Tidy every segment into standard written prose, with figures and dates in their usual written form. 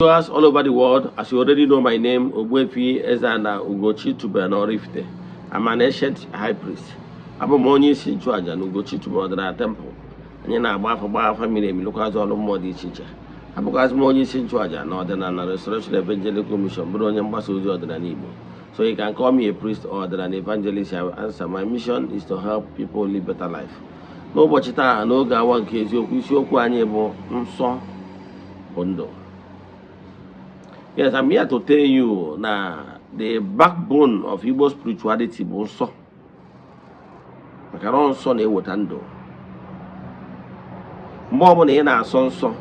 Viewers all over the world, as you already know my name, Ogbuefi Eze-Ana Ugochi Tubelu Oraifite. I'm an ancient high priest. Abụ m onye isi nchụaja na Ugochi Tubelu Ọdịnala Temple. Anyị na-agba afa, gba afa miri emi, lụkwazị ọrụ mmụọ dị iche iche. Abụkwazị m onye isi nchụaja na Ọdịnala Restoration Evangelical Mission, bụrụ onye mgbasa ozi ọdịnala Igbo. So you can call me a priest or an evangelist. I will answer. My mission is to help people live better life. N'ụbọchị taa, n'oge awa nke eziokwu, isiokwu anyị bụ nsọ bụ ndụ. Yes, I'm here to tell you na the backbone of Igbo spirituality bụ nsọ. Maka na nsọ na-eweta ndụ. Mgbe ọbụla ị na-asọ nsọ,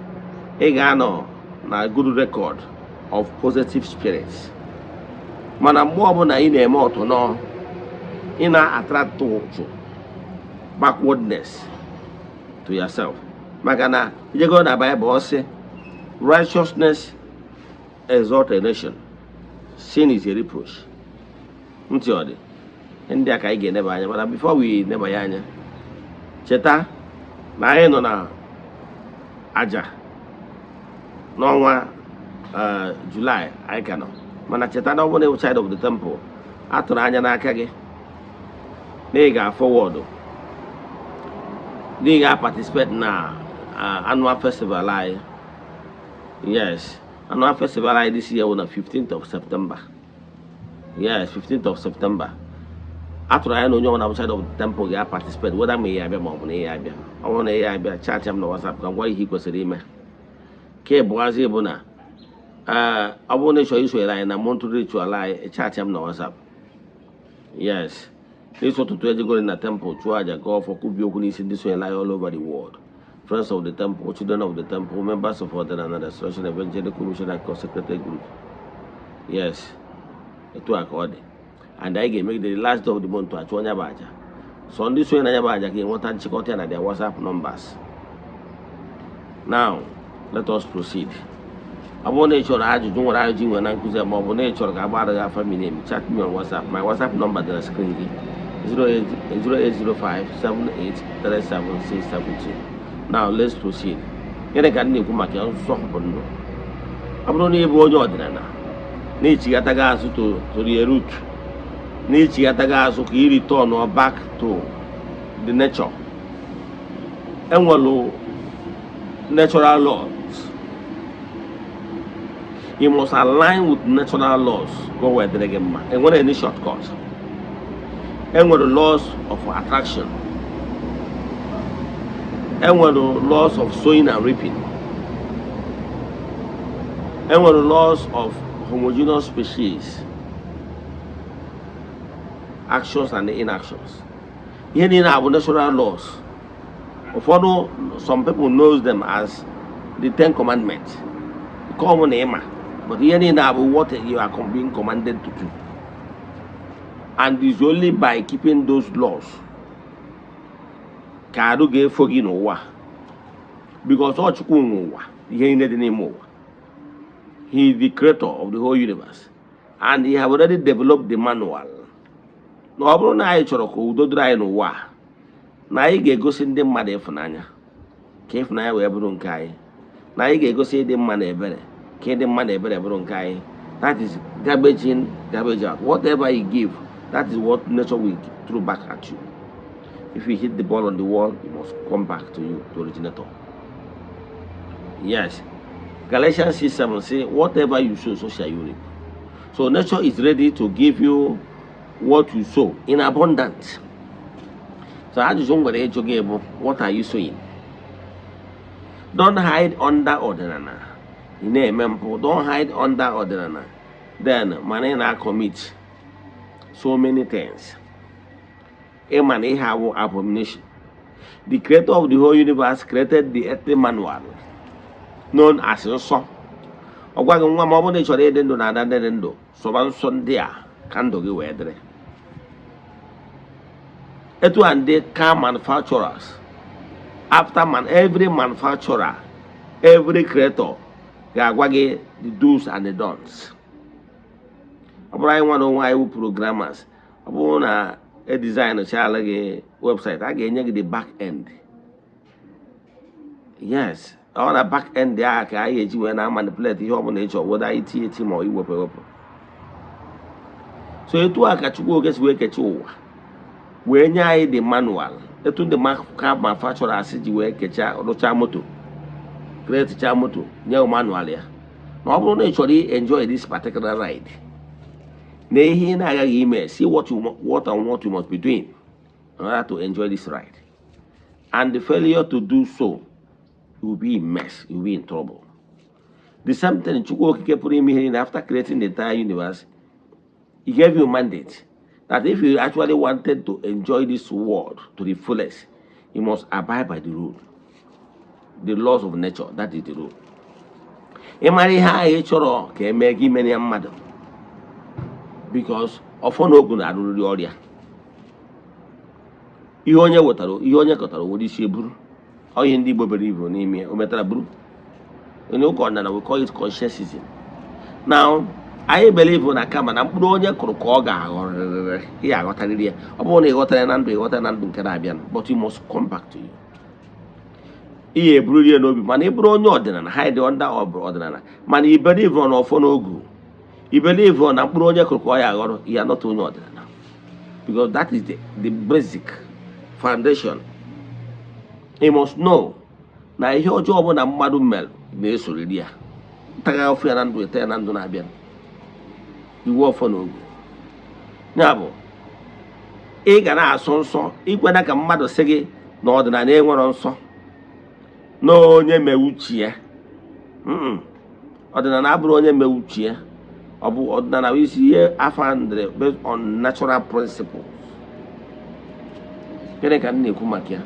ị ga-anọ na good record of positive spirits. Mana mgbe ọbụla ị na-eme ọtụnọ, ị na-attract ụchụ, backwardness to yourself. Maka na ijego na Bible, ọ sị, "Righteousness exalt a nation, sin is a reproach." Ntị ọ dị ndị a ka anyị ga-eneba anya, mana before we neba ya anya, cheta na anyị nọ na aja n'ọnwa July. Anyị ka nọ, mana cheta na ọ bụrụ na child of the temple, a tụrụ anya n'aka gị na ị ga-forward, na ị ga-participate na annual festival anyị. Yes, annual festival anyị this year wụ na 15th of September. Yes, 15th of September. A tụrụ anya na onye ọbụla bụ child of the temple ga-participate, whether ma ị ya abịa ma ọ bụ na ị ya abịa. Ọ bụrụ na ị ya abịa, chat m na WhatsApp ka m gwa ihe ị kwesịrị ime. Ka ịbụghazi bụ na ọ bụrụ na ị chọrọ isonyere anyị na monthly ritual anyị, chat m na WhatsApp. Yes, n'isi ụtụtụ ejegoro na temple, chụọ aja, gaa ọfọ, kwubi okwu n'isi ndị sonyere anyị all over the world, friends of the temple, children of the temple, members of Ọdịnala Restoration Evangelical Mission and Consecrated Group. Yes, etu a ka ọ dị. And anyị ga-emegide the last day of the month, achụ onye bụ aja. So ndị sonye na ya bụ aja ga-enweta nchịkọta ya na their WhatsApp numbers. Now let us proceed. Ọ bụrụ na ị chọrọ ajụjụ, nwere ajụjụ nwere na nkụzi, ma ọ bụ na ị chọrọ ka agbara gị afa miri emi, chat me on WhatsApp. My WhatsApp number dị na screen gị, 08057837672. Now let's proceed. Gịnị ka m na-ekwu maka nsọ bụ ndụ? Ọ bụrụ na ị bụ onye ọdịnala, na-echighata gị azụ to the root, na-echighata gị azụ ka ị return back to the nature, enwelu natural laws. You must align with natural laws ka o wee dịrị gị mma. Enwere any shortcut. Enwere laws of attraction, enwere laws of sowing and reaping, enwere laws of homogeneous species, actions and inactions. Ihe niile abụ natural laws. Ụfọdụ, some people knows them as the Ten Commandments, nke ọ bụla ịma, but ihe niile abụ what you are being commanded to do, and it's only by keeping those laws ka arụ ga-efo gị n'ụwa, because ọ Chukwu nwe ụwa, ihe niile dị n'ime ụwa. He is the creator of the whole universe and he have already developed the manual na ọ bụrụ na anyị chọrọ ka udo dịrị anyị n'ụwa a, na anyị ga-egosi ndị mmadụ ịfụnanya, ka ịfụnanya wee bụrụ nke anyị, na anyị ga-egosi ịdị mma na ebere, ka ịdị mma na ebere bụrụ nke anyị. That is garbage in, garbage out. Whatever you give, that is what nature will throw back at you. If you hit the ball on the wall, it must come back to you, the originator. Yes, Galatians 6:7 say, "Whatever you sow, so shall you reap." So nature is ready to give you what you sow in abundance. So ajụjụ m nwere ịjụ gị bụ, what are you sowing? Don't hide under ọdịnala. Ị na-eme mpụ. Don't hide under ọdịnala then, mana ị na-commit so many things ịma na ihe awụ abomination. The creator of the whole universe created the earthly manual known as nsọ. Ọ gwaghị nwa ma ọ bụrụ na ị chọrọ ịdị ndụ na ada ndị dị ndụ, sọba nsọ ndị a ka ndụ gị wee dịrị. Etu a ndị car manufacturers, after man, every manufacturer, every creator ga-agwa gị the do's and the don'ts. Ọ bụrụ anyị nwa na onwe anyị wụ programmers, ọ bụrụ na e design chala gị website, a ga-enye gị the back end. Yes, Ọ na back end ahụ ka anyị eji wee na manipulate ihe ọbụla ị chọrọ, whether itinye eti ma ọ iwepụ ewepụ. So etu a ka Chukwu Oke si wee kechi ụwa, wee nye anyị the manual. Etu ndị car manufacturers ji wee kechaa, rụchaa moto, create moto, nye manual ya, na ọ bụrụ na ị chọrọ enjoy this particular ride, na ihe ị na-agaghị ime, see what you what and what you must be doing in order to enjoy this ride, and the failure to do so, you will be in mess, you will be in trouble. The same thing, Chukwu Okike pụrụ ime ihe niile, after creating the entire universe, he gave you a mandate that if you actually wanted to enjoy this world to the fullest, you must abide by the rule, the laws of nature. That is the rule. Ị mara ihe ahụ ị chọrọ ka emee gị, mere ya mmadụ, because ọfọ na ogu na-arụrịrị ọrịa. Ihe onye wetara, ihe onye kọtara, nwere isi eburu. Ọ ihe ndị Igbo bere ibu n'ime ya, o metara buru. In ụka ọdịnala, we call it consciencism. Now, anyị believe na kama na mkpụrụ onye kụrụ ka ọ ga-aghọrịrị. Ị aghọtarịrị ya. Ọ bụrụ na ị ghọtara ya na ndụ, ị ghọtara na ndụ nke na-abịa, but you must come back to you. Ihe eburiri ya n'obi. Mana ị bụrụ onye ọdịnala, ha dị under ọdịnala, mana i believe na ọfọ n'ogu, i believe na mkpụrụ onye kụrụ ka ọ ya aghọrọ ya, not onye ọdịnala, because that is the basic foundation. You must know na ihe ọjọọ ọbụla mmadụ mere na-esoriri ya, ntagha ọfụ ya na ndụ, ete ya na ndụ na-abịa. Iwu ọfọ na ogu ya bụ ị ga na-asọ nsọ. Ikwena ka mmadụ sị gị na ọdịnala enwero nsọ, na onye mee uche ya. Ọdịnala abụrụ onye mee uche ya. Ọ bụ ọdịnala bụ isi ihe afandịrị based on natural principles. Gịnị ka m na-ekwu maka ya?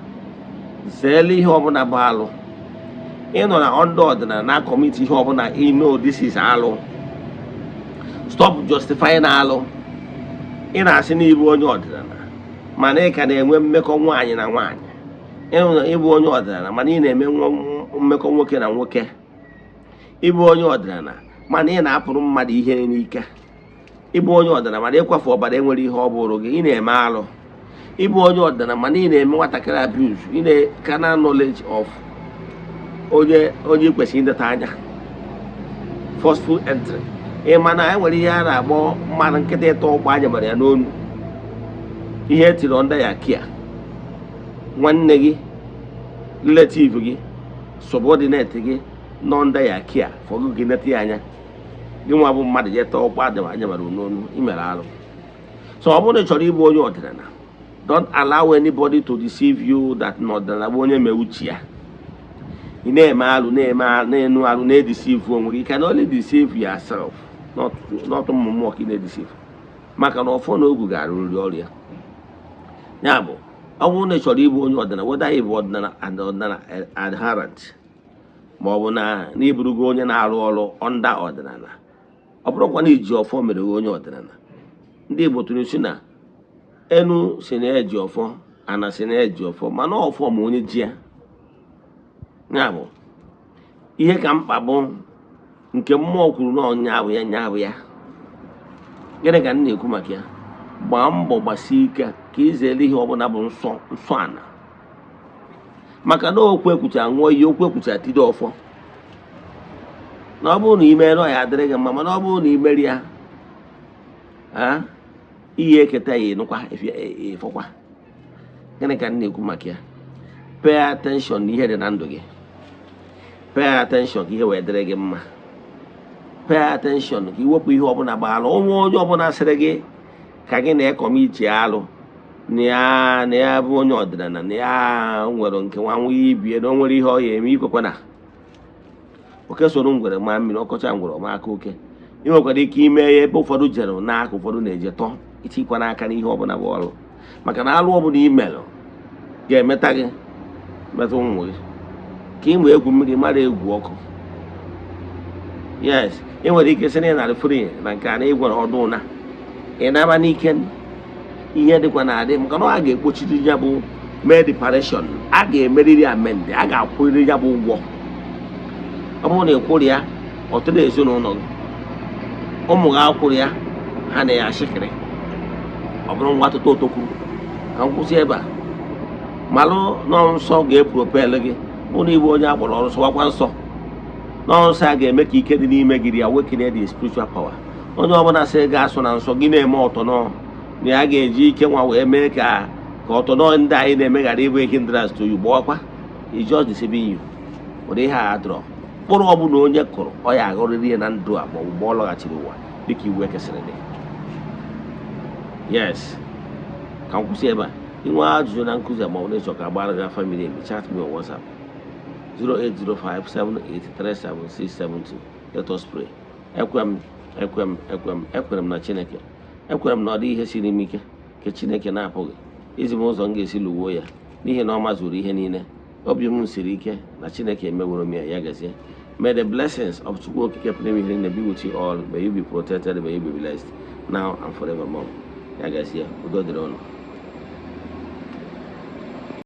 Zeele ihe ọbụla bụ alụ. Ịnọ na ndụ ọdịnala na commit ihe ọbụla, you know this is alụ. Stop justifying alụ. Ị na-asị na ịbụ onye ọdịnala, mana ị ka na-enwe mmekọ nwaanyị na nwaanyị. Ịhụ na ịbụ onye ọdịnala, mana ị na-eme mmekọ nwoke na nwoke. Ịbụ onye ọdịnala, mana ị na-apụrụ mmadụ ihe n'ike. Ịbụ onye ọdịnala, mana ịkwafu ọbara enwere ihe ọ bụrụ gị. Ị na-eme alụ. Ịbụ onye ọdịnala, mana ị na-eme nwatakịrị abuse. Ị na carnal knowledge of onye onye ị kwesịrị ileta anya, forceful entry. Ị ma na e nwere ihe a na-akpọ mmadụ nkịta ịta ụgbọ anya mara ya n'onu, ihe etiri under ya kia, nwanne gị, relative gị, subordinate gị nọ under ya kia fọgụ gị neta ya anya, gị nwa bụ mmadụ je taa ụgbọ anya mara n'onu, ị mere alụ. So ọ bụrụ na ị chọrọ ịbụ onye ọdịnala, don't allow anybody to deceive you that na ọdịnala bụ onye mee uche ya. Ị na-eme alụ, na-eme na-enu alụ, na-edeceive onwe gị. You can only deceive yourself, not ụmụ mmụọ ka ị na-edeceive, maka na ọfọ na ogu ga-arụrịrị ọrụ ya. Ya bụ, ọ bụrụ na ị chọrọ ịbụ onye ọdịnala, whether ị bụ ọdịnala and ọdịnala adherent, ma ọ bụ na ịbụrụgo onye na-arụ ọrụ under ọdịnala, ọ bụrụkwa na iji ọfọ mere gị onye ọdịnala. Ndị Igbo tụrụ si na enu si na eji ọfọ, ana si na eji ọfọ, mana ọfọ ma onye ji ya. Ya bụ ihe ka mkpa bụ nke mmụọ kwuru na ọnya bụ ya, nya bụ ya. Gịnị ka m na-ekwu maka ya? Gbaa mbọ, gbasie ike ka izere ihe ọbụla bụ nsọ nsọ ana, maka na okwu ekwuchara ṅụọ iyi, okwu ekwuchara tido ọfọ, na ọ bụrụ na ị mere, ọ ya adịrị gị mma. Mana ọ bụrụ na ị meri ya, ihe eketa ya, ịnụkwa ịfọkwa. Gịnị ka m na-ekwu maka ya? Pay attention n'ihe dị na ndụ gị. Pay attention ka ihe wee dịrị gị mma. Pay attention ka iwepụ ihe ọbụla gbara onwe onye ọbụla sịrị gị ka gị na-ecommit alụ, na ya bụ onye ọdịnala, na ya nwere nke nwa nwa ibie, na o nwere ihe ọ ya eme. Ikwekwana oke soro ngwere maa mmiri, ọkọcha ngwere ọma aka. Oke ị nwekwara ike ime ya ebe ụfọdụ jere n'aka, ụfọdụ na-eje tọọ itikwa n'aka n'ihe ọbụla bụ ọrụ, maka na alụ ọbụla imelụ ga-emeta gị, metụ ụmụ gị. Ka ịmụ egwu mmiri mara egwu ọkụ. Yes, ị nwere ike sị na ị narị free na nke a na ịgwara ọdụ ụna ị naba n'ike. Ihe dịkwa na adị, maka na a ga-ekpochiri ya bụ mee reparation, a ga-emeriri amend, a ga-akwụrịrị ya bụ ụgwọ. Ọ bụrụ na ị kwụrụ ya, ọtụtụ ezinụlọ gị, ụmụ gị akwụrụ ya, ha na ya ashịkịrị. Ọ bụrụ nwa tụtụ otokwu, ka m kwụsị ebe a. Malụ nọ nsọ ga-epropel gị Mụ na ibu onye akpọrọ ọrụ, sọwakwa nsọ. N'ọrụ nsọ a ga-eme ka ike dị n'ime gị dị awaken the spiritual power. Onye ọbụla sị ga-asụ na nsọ gị na-eme ọtọ na ya ga-eji ike nwa wee mee ka ọtọ ndị anyị na-eme ghara ịbụ hindrance to you, gbawakwa. He just deceiving you. Ụdị ihe a adọrọ mkpụrụ ọbụla onye kụrụ, ọ ya aghọrịrị ya na ndụ a, ma ọ bụ mgbe ọ lọghachiri ụwa, dịka iwu ekesịrị dị. Yes, ka m kwụsị ebe a. Inwe ajụjụ na nkụzi a, ma ọ bụ na ịchọ ka agbara gị afa miri emi, chat me on WhatsApp 08057837672. Let us pray. Ekwe m, ekwe m, ekwe m, ekwere m na Chineke. Ekwere m na ọ dị ihe siri m ike nke Chineke na-apụghị izi m ụzọ m ga-esi lụwuo ya, n'ihi na ọ mazuru ihe niile. Obi m siri ike na Chineke emeworo m ya. Ya gazie. May the blessings of Chukwu Okike pụrụ ime ihe niile be with you all. May you be protected, may you be blessed now and forevermore. Ya gazie, udo dịrị ụnụ.